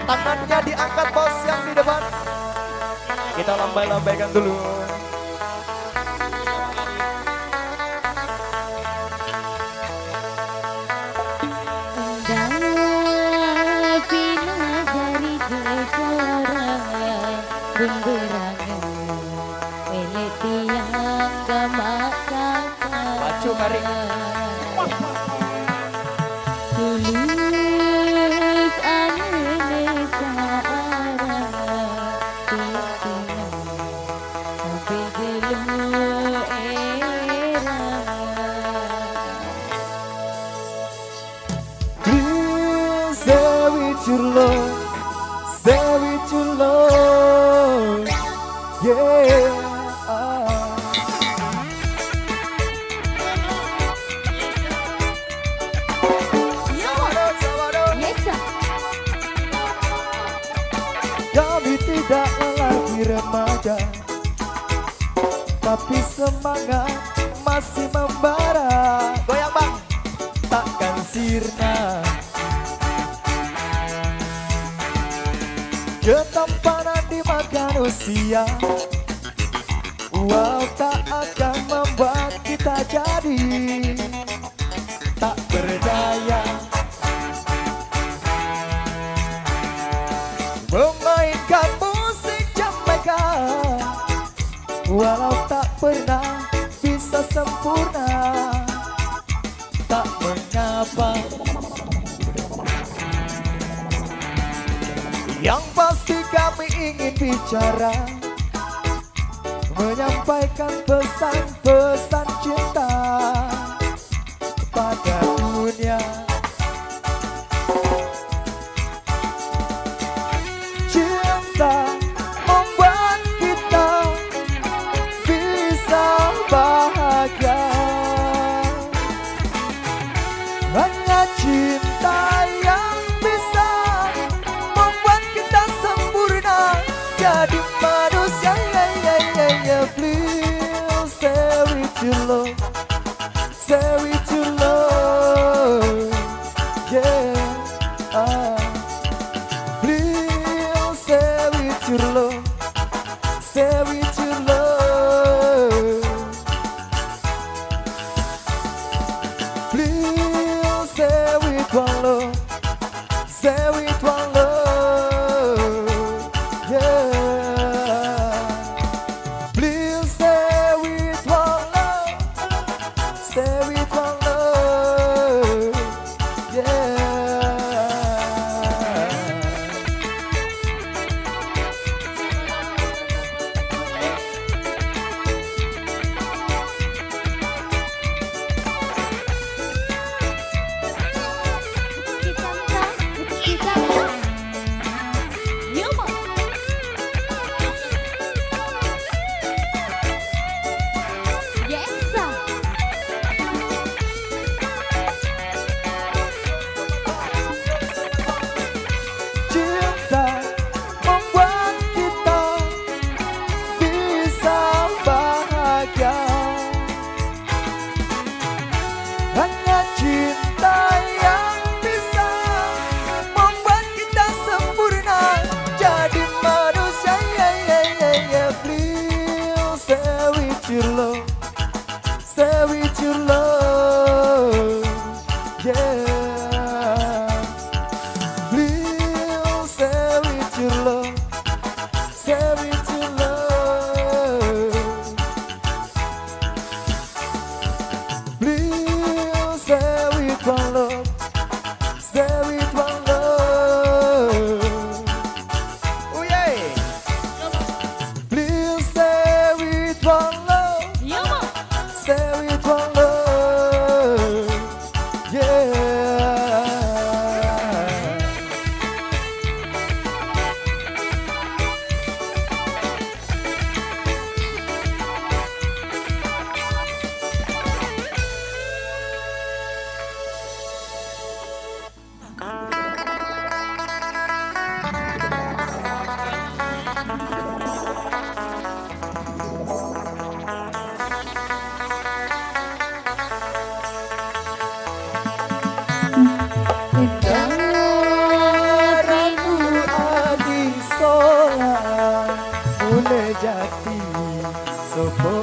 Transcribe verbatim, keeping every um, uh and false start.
Tangannya diangkat, bos, yang di depan. Kita lambai-lambaikan dulu. Endang pina jari jejorangan, bumberangan, elek tiang gamak kakak. Pacu mari. Tulus anene sarangan, tiang tunang sampai gelu erang. Please, Dewi Curlo, Dewi Curlo, yeah. Yes, sir. Kami tidak lagi remaja, tapi semangat masih membara. Goyang, Bang. Takkan sirna ketampanan dimakan usia, walau tak akan membuat kita jadi tak berdaya. Memainkan musik Jamaika, walau tak pernah bisa sempurna, tak mengapa. Yang pasti kami ingin bicara, menyampaikan pesan-pesan cinta pada dunia. Cinta membuat kita bisa bahagia. Hanya cinta yang bisa membuat kita sempurna jadi manusia. Ya, ya, ya, ya, please, Dewi Curlo, Dewi Curlo, yeah. Ah. Please, Dewi Curlo, Dewi Curlo. Please, Dewi Curlo, Dewi Curlo, yeah. Please, Dewi Curlo, Dewi Curlo, yeah. Yes, sir. Cinta membuat kita bisa bahagia. Hanya cinta yang bisa membuat kita sempurna jadi manusia. Yeah, yeah, yeah, yeah. Please, Dewi Curlo, Dewi Curlo, yeah. Please, Dewi Curlo, Dewi Curlo. Please, Dewi Curlo, Dewi Curlo. Oh, yeah. Please, Dewi Curlo, Dewi Curlo. jati, sopo